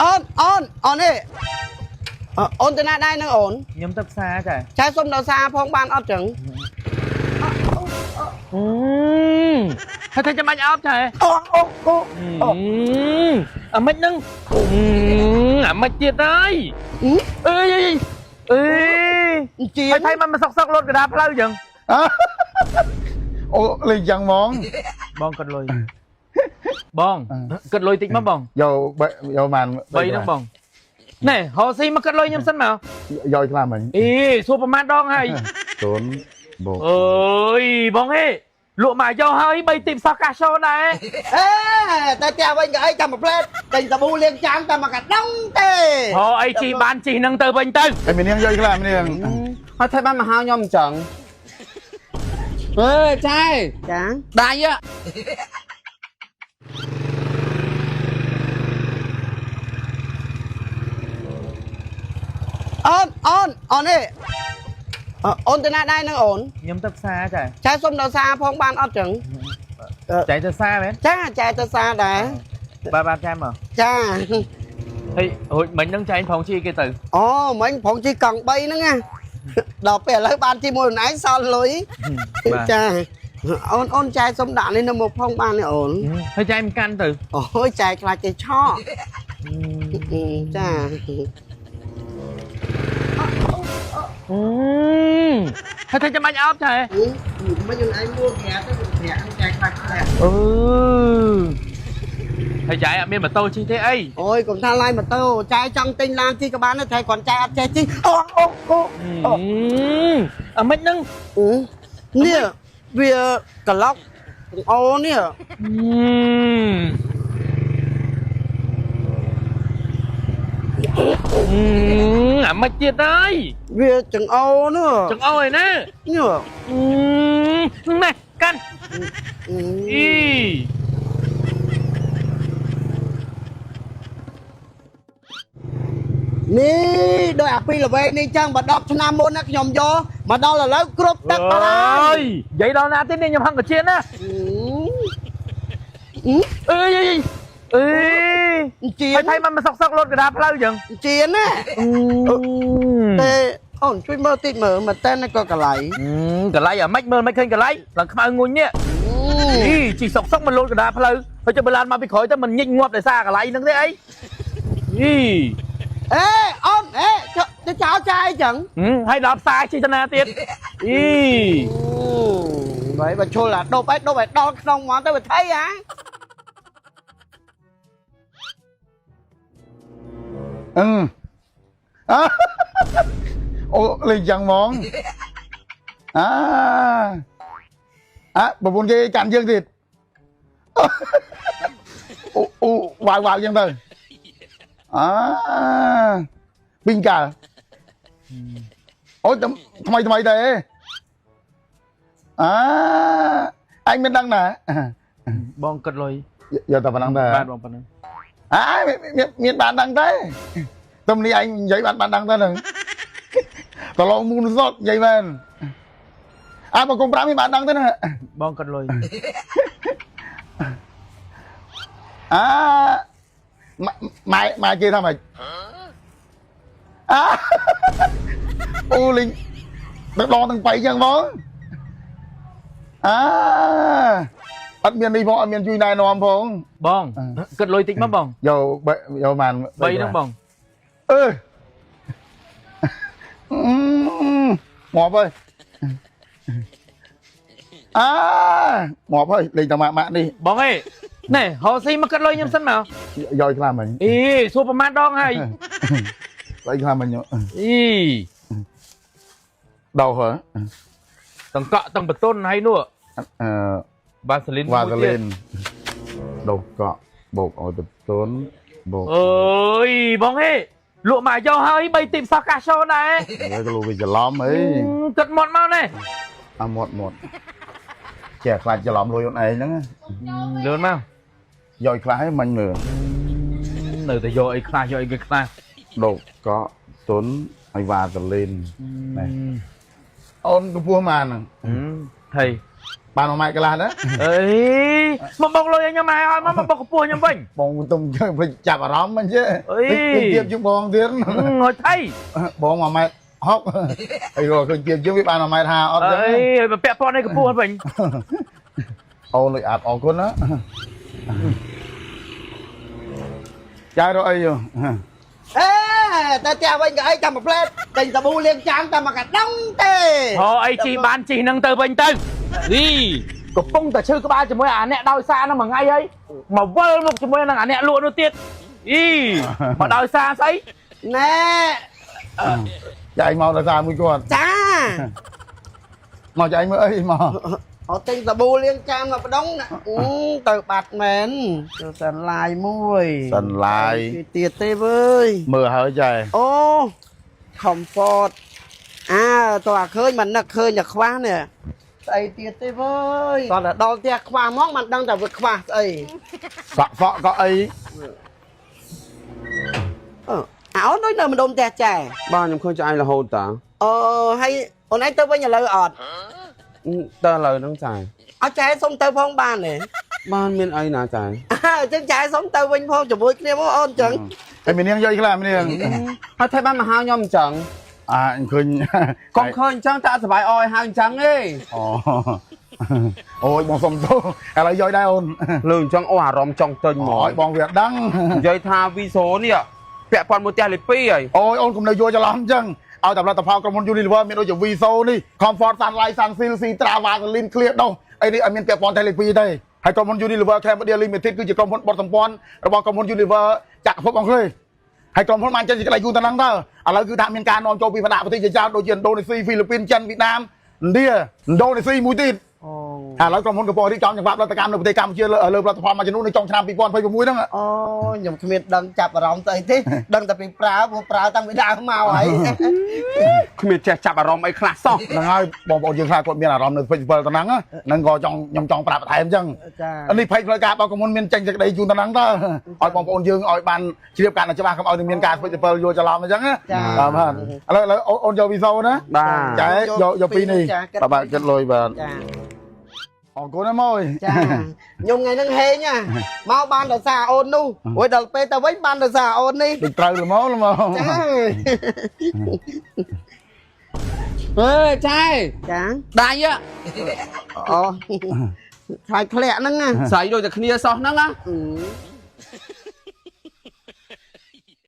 អូនអូនអូននេះអូនទៅណាដែរហ្នឹងអូន ខ្ញុំទៅផ្សារចា ចែសុំដល់សារផងបានអត់ចឹង ហើយថាចាំបាច់អោបចា អូអូអូអូ អាម៉េចហ្នឹងអាម៉េចទៀតហើយអេអេ ជា ហើយថៃមិនមកសុកសុកលោតកដាផ្លូវចឹង អូលេងយ៉ាងហ្មង បងកាត់លុយបងកាត់លុយតិចមកបង យកបីយកបាន 3ហ្នឹងបងណែហៅស៊ីមកកាត់លុយខ្ញុំសិនមក យកខ្លះមិញ អេសួរប្រហែលដងហើយ សូនបូក អើយបងហេលក់មកយកហើយ3ទីផ្សោះកាសូដែរ អេតែផ្ទះវិញក៏អីចាំមួយផ្លែតទិញសាប៊ូលាងចានតែមកកណ្ដឹងទេ ហៅអីជីបានជីហ្នឹងទៅវិញទៅ អីមីនាងយកខ្លះមីនាង ហើយថៃបានមកហៅខ្ញុំអញ្ចឹងអើយចែ ចា ដៃហ៎ អូនអូនអូននេះអូនទៅណាដែរហ្នឹងអូន ខ្ញុំទៅផ្សារចា ចែសុំដល់សារផងបានអត់ចឹង ចែទៅផ្សារមែន ចាចែទៅសារដែរ បាទបាទចាំមក ចា ហើយរួចមិញហ្នឹងចែងផងជីគេទៅ អូមិញផងជីកង់3ហ្នឹងណាដល់ពេលឥឡូវបានជាមួយខ្លួនឯងសល់លុយចាអូនអូនចែសុំដាក់នេះនៅមុខផងបានទេអូន ហើយចែងមិនកាន់ទៅ អូយចែខ្លាចគេឆក់ចា ហើយថាចាំបាច់អោបចែ មិនខ្លួនឯងមួក្រាទៅក្រាចែខ្លាចខ្លាច អឺហើយចែអត់មានម៉ូតូជិះទេអី អូយកុំថាឡាយម៉ូតូចែចង់ទិញឡានជិះក៏បានដែរតែគ្រាន់ចែអត់ចេះជិះអូអូអូអូ អាម៉េចហ្នឹង នេះវាក្លុកអូនេះ អាម៉េចទៀតហើយ វាចង្អោនោះ ចង្អោឯណា នេះ ណែកាន់អី នេះដោយអាពីល្វែងនេះចឹងបើ10ឆ្នាំមុនណាខ្ញុំយកមកដល់ឥឡូវគ្រប់ទឹកបាត់ហើយ និយាយដល់ណាទៀតនេះខ្ញុំហឹងកាជៀនណាអេអេ ជា ហើយថៃមិនមកសុកសុកលោតកដាផ្លូវចឹង ជាណាទេអូនជួយមើលតិចមើលមែនតើក៏កលៃ កលៃអាម៉េចមើលមិនឃើញកលៃឡើងខ្មៅងុញនេះអីជីសុកសុកមិនលោតកដាផ្លូវហើយចុះបឡានមកពីក្រោយទៅមិនញិចងាប់ដោយសារកលៃហ្នឹងទេអីអី អេអូនអេទៅចោលចាយចឹង ហើយដល់ផ្សារជីតាណាទៀតអី បើបើឈុលអាដប់ឯដប់ឯដល់ក្នុងហ្មងទៅវាថៃហ่า អឺអូលេងយ៉ាងហ្មងអាអាប្រពន្ធគេកាន់យើងទៀតអូអូវ៉ាវវ៉ាវយ៉ាងទៅអាពីងកាលអូថ្មីថ្មីទេអាអញមិនដឹងណា បងគិតលុយ យកតែប៉ុណ្ណឹងទេ បាទបងប៉ុណ្ណឹង អាមានមានបានដឹងទេទំនេះឯងនិយាយបានបានដឹងទេហ្នឹងតឡងមូនសុតនិយាយមែនអាបើកុំ5មានបានដឹងទេណា បងគិតលុយ អាម៉ែម៉ែគេថាម៉េចអាអូលីងទឹកដងទាំងបៃចឹងបងអាអត់មាននេះផងអត់មានជួយណែនាំផង បងគិតលុយតិចមកបង យកយកបាន 3ហ្នឹងបង អឺងាប់ហើយអាងាប់ហើយលេងតែម៉ាក់ម៉ាក់នេះ បងអេណែហៅស៊ីមកគិតលុយខ្ញុំសិនមក យកខ្លះមិញ អីសួរប្រហែលដងហើយ លេងខ្លះមិញ អី ដោហ៎ តង្កក់តង្បតុនហើយនោះ អឺ វ៉ាសេលីន វ៉ាសេលីនដោកក់បោកឲ្យទៅទុនបោក អើយបងហេលក់មកយកហើយ3ទីផ្សោះកាសូដែរ ហើយក៏លវាច្រឡំអី គិតមាត់មកណែ អាមាត់មាត់ចេះខ្លាចច្រឡំលុយអូនឯងហ្នឹង លឿនមក យកខ្លះឲ្យមិញមើល នៅតែយកអីខ្លះយកអីគេខ្លះ ដោកកក់ទុនឲ្យវ៉ាសេលីននេះអូនកម្ពស់ម៉ានហ្នឹង ថៃ បាន1ម៉ែត្រកន្លះដែរ អី មកបុកលុយឲ្យខ្ញុំមកឲ្យមកមកបុកកម្ពស់ខ្ញុំវិញ បងទុំជើងភ្លេចចាប់អារម្មណ៍ហ្នឹងចេះ អី ទៀបជាងបងទៀត ងើយថៃ បង1ម៉ែត្រ60ហើយរកឃើញទៀបជាងវាបាន1ម៉ែត្រ50អត់ អី ចឹង ឲ្យមកពាក់ព័ន្ធឲ្យកម្ពស់វិញ អូលុយអាប់អរគុណណាចែករកអីយោ អេតែផ្ទះវិញក៏អីចាំមួយផ្លែតទិញសាប៊ូលាងចានតែមកកដងទេ ហោអីជីបានជីហ្នឹងទៅវិញទៅអីកំពុងតែឈឺក្បាលជាមួយអាអ្នកដោយសារហ្នឹងមួយថ្ងៃហើយមកវិលមកជាមួយនឹងអាអ្នកលក់នោះទៀតអីមកដោយសារស្អី ណែ ចែកមកដោយសារមួយគាត់ ចា មកចែកមើលអីមក អត់ទិញសាប៊ូលាងចានមកប្តងណាអឺទៅបាត់មែនទៅសិនឡាយមួយ សិនឡាយ គេទៀតទេវើយ មើលហើយចែ អូ comfort អើតើអាឃើញមិននឹកឃើញតែខ្វះនេះស្អីទៀតទេវើយតោះតែដល់ផ្ទះខ្វះហ្មងមិនដឹងតែវាខ្វះស្អី សក់សក់ក៏អី អឺអោដូចនៅម្ដុំផ្ទះចែ បាទខ្ញុំឃើញចៅឯងរហូតតា អឺហើយអូនឯងទៅវិញឥឡូវអត់ តើឥឡូវហ្នឹងចែ អត់ចែសុំទៅផងបានទេ បានមានអីណាចែ អើអញ្ចឹងចែសុំទៅវិញផងជាមួយគ្នាមកអូនអញ្ចឹង ហើយមាននាងយកអីខ្លះមាននាង ហើយថៃបានមកហៅខ្ញុំអញ្ចឹង អាឃើញ កុំឃើញអញ្ចឹងតែអត់សប្បាយអយហៅអញ្ចឹងទេ អូអូយបងសុំទោសឥឡូវយកដែរអូន លឺអញ្ចឹងអូអារម្មណ៍ចង់ទិញហ្មង អូយបងវាដឹង និយាយថាវីសូនេះពាក់ព័ន្ធមួយផ្ទះលេខ2ហើយ អូយអូនកុំនៅយល់ច្រឡំអញ្ចឹងឲ្យតែផលិតផលក្រុមហ៊ុន Unilever មានដូចជា Viso នេះ Comfort Sunlight Sunsilk Citra Vaseline Clear ដោះអីនេះឲ្យមានពាក់ព័ន្ធតែលេខ2ទេហើយក្រុមហ៊ុន Unilever Cambodia Limited គឺជាក្រុមហ៊ុនបុត្រសម្ព័ន្ធរបស់ក្រុមហ៊ុន Unilever ចក្រភពអង់គ្លេសហើយក្រុមហ៊ុនបានចេញសេចក្តីយូរទៅហ្នឹងទៅឥឡូវគឺថាមានការនាំចូលពីបណ្ដាប្រទេសជាច្រើនដូចជាឥណ្ឌូនេស៊ីហ្វីលីពីនចិនវៀតណាមឥណ្ឌាឥណ្ឌូនេស៊ីមួយទៀត អូ ឥឡូវក្រុមហ៊ុនកំពុងរៀបចំចង្វាក់ផលិតកម្មនៅប្រទេសកម្ពុជាលើផលិតផលមួយចំនួននៅចុងឆ្នាំ2026ហ្នឹង អូខ្ញុំគ្មានដឹងចាប់អារម្មណ៍ស្អីទេដឹងតែពីប្រើព្រោះប្រើតាំងពីដើមមកហើយ គ្មានចេះចាប់អារម្មណ៍អីខ្លះសោះ ហ្នឹងហើយបងប្អូនយើងខ្លះគាត់មានអារម្មណ៍នៅ festival ទៅហ្នឹងហ្នឹងក៏ចង់ខ្ញុំចង់ប្រាប់បន្ថែមអញ្ចឹង ចា នេះភ័យផ្លូវការរបស់ក្រុមហ៊ុនមានចេញសេចក្តីជូនទៅហ្នឹងតើឲ្យបងប្អូនយើងឲ្យបានជ្រាបកាន់តែច្បាស់កុំឲ្យនឹងមានការ festival យល់ច្រឡំអញ្ចឹងណាបាទឥឡូវឥឡូវអូនយកវីសូណា បាទ ចែយកពីរនេះបាទបាទគិតលុយបាទ ចា អរគុណណាស់ម៉ួយ ចាខ្ញុំថ្ងៃហ្នឹងហេងណាមកបានដោយសារអូននោះអូយដល់ពេលទៅវិញបានដោយសារអូននេះ ដូចត្រូវល្មមល្មម ចា អេចែ ចា ដៃហ៎ អូខ្លាចធ្លាក់ហ្នឹងណា ស្រីដូចតែគ្នាសោះហ្នឹងណា អឺ